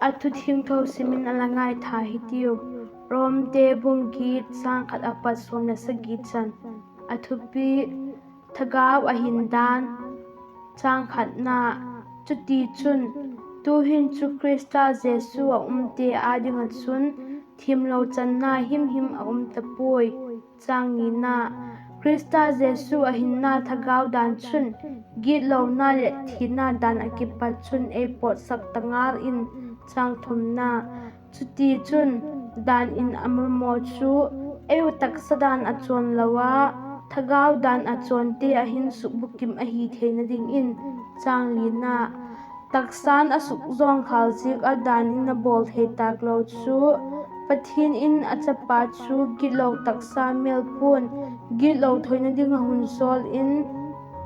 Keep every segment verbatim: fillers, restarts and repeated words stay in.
A thu thiangtho sim in a la ngaitha hitiu. Romte bung giat, châng khat apat sawm leh sagi chan. A thupi: Thagau a hin dan. Chutichun, tu'hin chu Khrista Jesu a umte â ding ah chun thiamlo channa himhim a um ta puai. Khrista Jesu a hinna thagau dan chun gitlona leh thina dan ah kipat chun ei pawtsak ta ngal in. Chutichun, dan in a mamaw chu ei uh taksa dan a chawn lo a, thagau dan a chawnte ah hin sukbukim ahi theina dingin. Taksa'n a sukzawngkhâl ziak ah dan in a bawl thei tâk lo chu, Pathian in a chapa chu gitlo taksa mêl pua'n gitlo thoina ding a hun sawl in,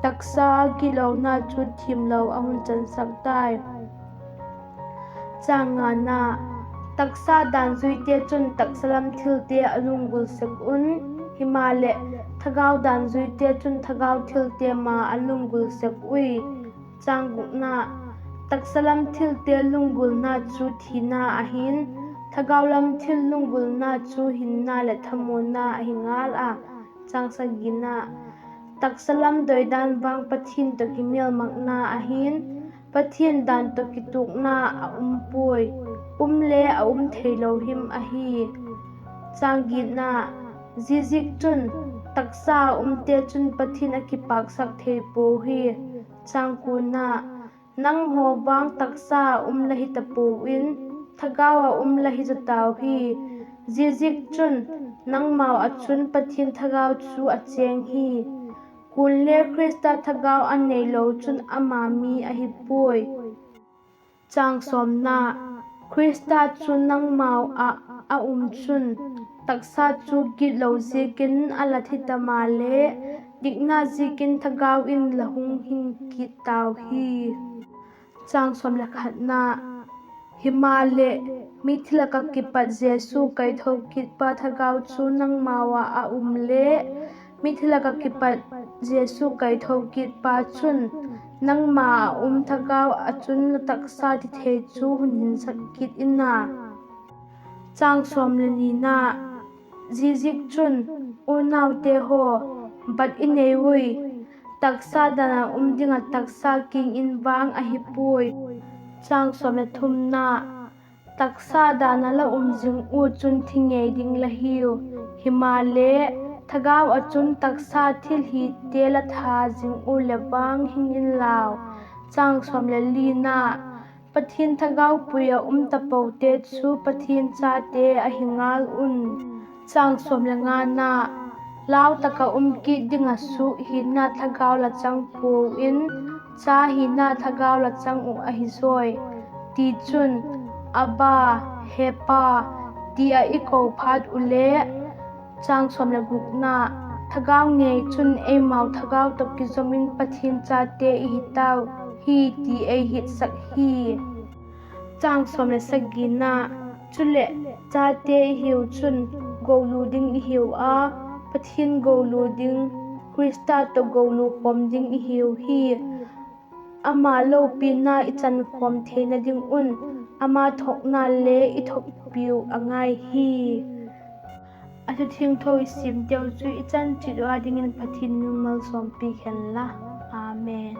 taksa gitlona chu thiamlo a hun chansak tai. Taksa dan zuite chun taksa lam thilte a lunggul sek un; himaleh, thagau dan zuite chun thagau thilte ma a lunggul sek ui. Taksa lam thilte lunggulna chu thina ahi'n, thagau lam thil lunggulna chu hinna leh thamuanna ahi ngal a. Taksa lam doidan vang Pathian tawh kimêlmakna ahi'n, Pathian dan tawh kituakna a um puai; um le a um theilo him ahi. Ziaziakchun, taksa a umte chun Pathian a kipâksak thei puau hi. Nanghaw vang taksa a um la hi ta puau in, thagau a um la hi zaw tau hi; ziaziakchun, nangmau ah chun Pathian Thagau chu a chêng hi. Kuale Khrista Thagau a neilo chun ama mi ahi puai. Khrista chu nangmau ah a um chun, taksa chu gitlo ziakin a la thi ta maleh, dikna ziakin Thagau in la hung hing kit tau hi. Himaleh, mithi lak ah kipat Jesu kaitho kitpa Thagau chu nangmau ah a um le, mithi lak ah kipat Jesu kaitho kitpa chun nangma ah um Thagau ah chun la taksa thi thei chu hun hinsak kit in a. Ziaziakchun, unaute haw, bat i nei ui; taksa dan ah um ding ah taksa kiang in vang ahi puai. Taksa dan ah la um zing ua chun thi ngei ding la hiu; himaleh, Thagau ah chun taksa thilhite la tha zing ua leh vang hing inlau. Pathian Thagau pui ah um tapote chu Pathian chate ahi ngal un. Lau tak ah um kit ding ah suak hina thagau la chang puau in, cha hina thagau la chang uh ahi zawi. Tichun, Abba, He Pa, ti ah i ko phat ule, thagau ngei chun eimau thagau tawh kizom in Pathian chate i hi tau hi ti ei hetsak hi. Chuleh, chate i hiu chun, golu ding i hiu a, Pathian golu ding, Khrista tawh golu khawm ding i hiu hi. Ama lopina i chankhawm theina ding un, ama thuakna le i thuakpiu a ngai hi. A thu thiangtho i simteu chu i chan chiat ua dingin Pathian in malsawmpiak hen la. Amen.